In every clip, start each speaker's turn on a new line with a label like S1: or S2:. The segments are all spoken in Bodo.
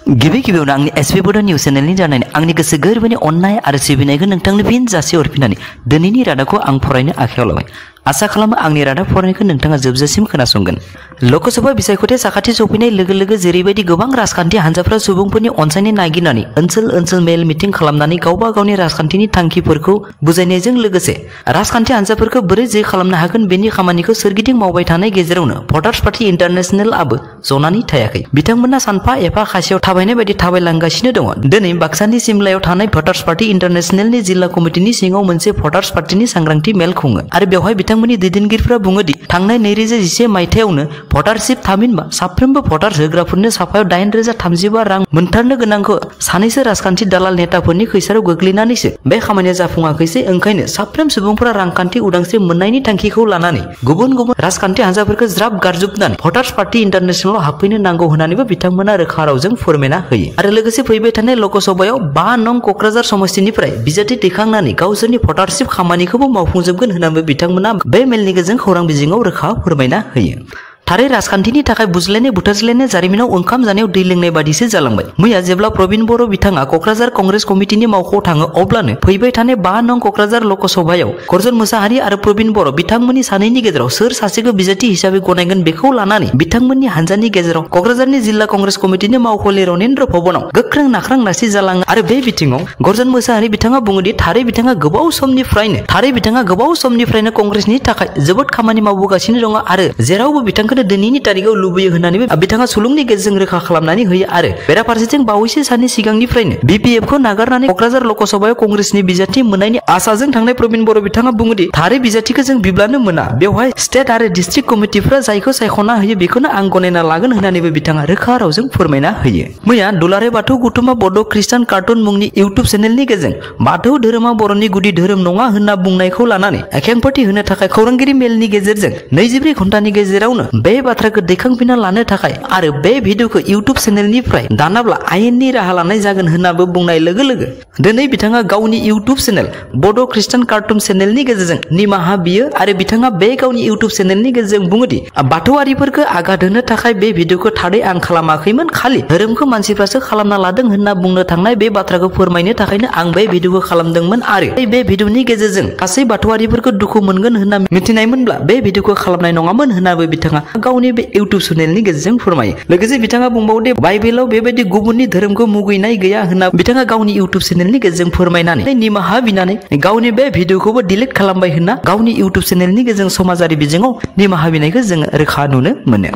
S1: गिबि गिबियावनो आंनि एसपि बड' निउस चेनेलनि जानानै आंनि गोसो गोरबोनि अननाय आरो सिबिनायखौ नोंथांनो फिन जासिहरफिननानै दिनैनि रादाबखौ आं फरायनो आखायाव लाबाय। आसा खालामो आंनि रादाब फरायनायखौ नोंथाङा जोबजासिम खोनासंगोन। ल'कसभा बिसायख'थि साखाथि सौफैनाय लोगो लोगो जेरैबायदि गोबां राजखान्थि हान्जाफ्रा सुबुंफोरनि अनसायनाय नागिरनानै ओनसोल मेल मिटिं खालामनानै गावबा गावनि राजखान्थिनि थांखिफोरखौ बुजायनायजों लोगोसे राजखान्थि हान्जाफोरखौ बोरै जै खालामनो हागोन बेनि खामानिखौ सोरगिदिं मावबाय थानाय गेजेरावनो भटार्स पार्टी इन्टारनेशनेलआबो जनानै थायाखै। बिथांमोना सानफा एफा खासियाव थाबायनाय बायदि थाबायलांगासिनो दङ। दिनै बाक्सानि सिमलायाव थानाय भटार्स पार्टी इन्टारनेशनेलनि जिल्ला कमिटिनि सिङाव मोनसे भटार्स पार्टीनि सांग्रांथि मेल खुङो आरो बेवहाय बिथांमोननि दैदेनगिरिफोरा बुङो दि थांनाय 2011 मायथाइयावनो भटारशिप थामहिनबा साफ्रोमबो भटार्स होग्राफोरनो साफायाव 8,035 रां मोनथारनो गोनांखौ सानैसो राजखान्थि दालाल नेताफोरनि खैसाराव गोग्लैनानैसो बे खामानिया जाफुङाखैसै। ओंखायनो साफ्रोम सुबुंफोरा रांखान्थि उदांस्रि मोननायनि थांखिखौ लानानै गुबुन गुबुन राजखान्थि हान्जाफोरखौ ज्राब गारजोबनानै भटार्स पार्टी इन्टारनेशनेलाव हाबफैनो नांगौ होननानैबो बिथांमोना रोखा रावजों फोरमायना होयो आरो लोगोसे फैबाय थानाय ल'कसभायाव 5 नं क'क्राझार समस्तिनिफ्राय बिजाथि दैखांनानै गावसोरनि भटारशिप खामानिखौबो मावफुंजोबगोन होननानै बिथांमोना बे मेलनि गेजेरजों खौरां बिजोङाव रोखा फोरमायना होयो। थारै राजखान्थिनि थाखाय बुज्लायनाय बुथारज्लायनाय जारिमिनाव ओंखाम जानायाव दै लोंनाय बादिसो जालांबाय। मैया जेब्ला प्रबिन बर' बिथाङा क'क्राझार कंग्रेस कमिटिनि मावख'आव थाङो अब्लानो फैबाय थानाय 5 नं क'क्राझार ल'कसभायाव गर्जन मोसाहारि आरो प्रबिन बर' बिथांमोननि सानैनि गेजेराव सोर सासेखौ बिजाथि हिसाबै गनायगोन बेखौ लानानै बिथांमोननि हान्जानि गेजेराव क'क्राझारनि जिल्ला कंग्रेस कमिटिनि मावख'लि रनेन्द्र भवनाव गोख्रों नाख्रां नासि जालाङो आरो बे बिथिङाव गर्जन मोसाहारि बिथाङा बुङोदि थारै बिथाङा गोबाव समनिफ्रायनो कंग्रेसनि थाखाय जोबोद खामानि मावबोगासिनो दङ आरो जेरावबो बिथांखौ दिनैनि तारिखआव लुबैयो होननानै बिथाङा सुलुंनि गेजेरजों रोखा खालामनानै होयो आरो बेराफारसेथिं बावैसो साननि सिगांनिफ्रायनो बिपिएफखौ नागारनानै क'क्राझार ल'कसभायाव कंग्रेसनि बिजाथि मोननायनि आसाजों थांनाय प्रबिन बर' बिथाङा बुङोदि थारै बिजाथिखौ जों बिब्लानो मोना, बेवहाय स्टेट आरो डिस्ट्रिक्ट कमिटिफोरा जायखौ सायख'ना होयो बेखौनो आं गनायना लागोन होननानैबो बिथाङा रोखा रावजों फोरमायना होयो। मैया दुलाराय बाथौ गौथुमा बड' ख्रिस्टान कार्टुन मुंनि इउटुब चेनेलनि गेजेरजों बाथौ धोरोमा बर'नि गुदि धोरोम नङा होनना बुंनायखौ लानानै खेंफोरथि होनो थाखाय खौरांगिरि मेलनि गेजेरजों 24 घन्टानि गेजेरावनो बे बाथ्राखौ दैखांफिनना लानो थाखाय आरो बे भिडिअखौ इउटुब चेनेलनिफ्राय दानाब्ला आयेननि राहा लानाय जागोन होननाबो बुंनाय लोगो लोगो दिनै बिथाङा गावनि इउटुब चेनेल बड' ख्रिस्टान कार्टुन चेनेलनि गेजेरजों निमाहा बियो आरो बिथाङा बे गावनि इउटुब चेनेलनि गेजेरजों बुङोदि बाथौआरिफोरखौ आघात होनो थाखाय बे भिडिअखौ थारै आं खालामाखैमोन, खालि धोरोमखौ मानसिफ्रासो खालामना लादों होनना बुंनो थांनाय बे बाथ्राखौ फोरमायनो थाखायनो आं बे भिडिअखौ खालामदोंमोन आरो बे भिडिअनि गेजेरजों गासै बाथौआरिफोरखौ दुखु मोनगोन होनना मिथिनायमोनब्ला बे भिडिअखौ खालामनाय नङामोन होननाबो बिथाङा गावनि बे इउटुब चेनेलनि गेजेरजों फोरमायो। लोगोसे बिथाङा बुंबावदि बाइबेलाव बेबायदि गुबुननि धोरोमखौ मुगैनाय गैया होनना बिथाङा गावनि इउटुब चेनेलनि गेजेरजों फोरमायनानै निमाहा बिनानै गावनि बे भिडिअखौबो डिलिट खालामबाय होनना गावनि इउटुब चेनेलनि गेजेरजों समाजारि बिजोङाव निमाहा बिनायखौ जों रोखा नुनो मोनो।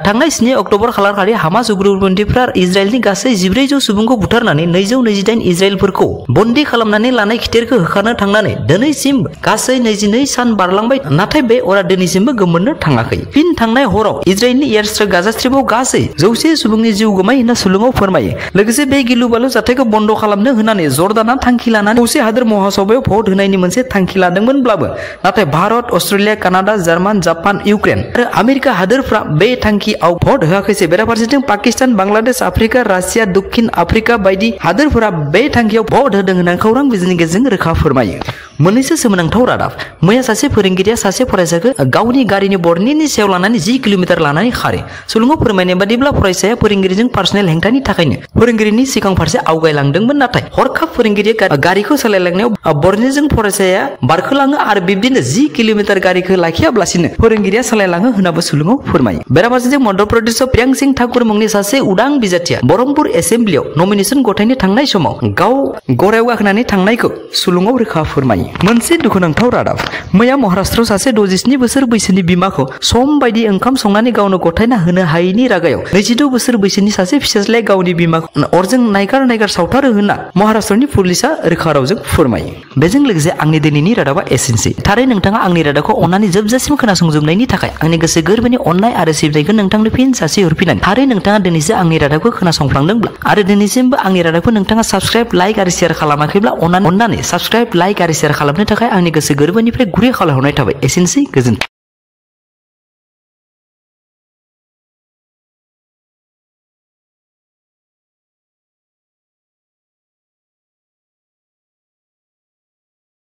S1: थांनाय 7 अक्ट'बर खालारखालि हामास उग्रपन्थिफ्रा इजराइलनि गासै 1400 सुबुंखौ बुथारनानै 228 इजराइलफोरखौ बन्दी खालामनानै लानाय खिथेरखौ होखारनो थांनानै दिनैसिम गासै 22 सान बारलांबाय, नाथाय बे अरा दिनैसिमबो गोमोरनो थाङाखै। फिन थांनाय हराव इजराइलनि एयारस्ट्राइक गाजा स्ट्रिपआव गासै 100 सुबुंनि जिउ गोमाय होनना सुलुङाव फोरमायो। लोगोसे बे गिलु बालु जाथायखौ बन्द खालामनो होननानै जर्डाना थांखि लानानै खौसे हादोर महासभायाव भट होनायनि मोनसे थांखि लादोंमोनब्लाबो नाथाय Bharat, Australia, Canada, German, Japan, Ukraine आरो आमेरिका हादोरफ्रा बे थांखियाव भट होआखैसै। बेराफारसेथिं पाकिस्तान, बांलादेश, आफ्रिका, रासिया, दक्षिण आफ्रिका बायदि हादोरफोरा बे थांखियाव भट होदों होननानै खौरां बिजोंनि गेजेरजों रोखा फोरमायो। मोननैसो सोमोनांथाव रादाब। मैया सासे फोरोंगिरिया सासे फरायसाखौ गावनि गारिनि बर्डनि सायाव लानानै 10 किल'मिटार लानानै खारो। सुलुङाव फोरमायनाय बादिब्ला फरायसाया फोरोंगिरिजों पार्सनेल हेंथानि थाखायनो फोरोंगिरिनि सिगां फारसे आवगायलांदोंमोन, नाथाय हरखाब फोरोंगिरिया गारिखौ सालायलांनायाव बर्डनिजों फरायसाया बारखोलाङो आरो बिब्दिनो 10 किल'मिटार गारिखौ लाखियाब्लासिनो फोरोंगिरिया सालायलाङो होननाबो सुलुङाव फोरमायो। बेराफारसेथिं मध्य प्रदेशआव प्रियांक सिंह ठाकुर मुंनि सासे उदां बिजाथिया बरहमपुर एसेम्ब्लियाव नमिनेशन गथायनो थांनाय समाव गाव गरायाव गाखोनानै थांनायखौ सुलुङाव रोखा फोरमायो। मोनसे दुखुनांथाव रादाब। मैया महाराष्ट्रआव सासे 67 बोसोर बैसोनि बिमाखौ सम बायदि ओंखाम संनानै गावनो गथायना होनो हायैनि रागायाव 22 बोसोर बैसोनि सासे फिसाज्लाया गावनि बिमाखौ अरजों नायगार सावथारो होनना महाराष्ट्रनि पुलिसा रोखा रावजों फोरमायो। बेजों लोगोसे आंनि दिनैनि रादाबा एसेनोसै। थारै नोंथाङा आंनि रादाबखौ अननानै जोबजासिम खोनासंजोबनायनि थाखाय आंनि गोसो गोरबोनि अननाय आरो सिबिनायखौ नोंथांनो फिन जासिहरफिननानै थारै नोंथाङा दिनैसो आंनि रादाबखौ खोनासंफ्लांदोंब्ला आरो दिनैसिमबो आंनि रादाबखौ नोंथाङा साबस्क्राइब, लाइक आरो शेयार खालामाखैब्ला अननानै साबस्क्राइब, लाइक आरो शेयार खालामनो थाखाय आंनि गोसो गोरबोनिफ्राय गुरै खावलायहरनाय थाबाय। एसेनोसै, गोजोन्थों।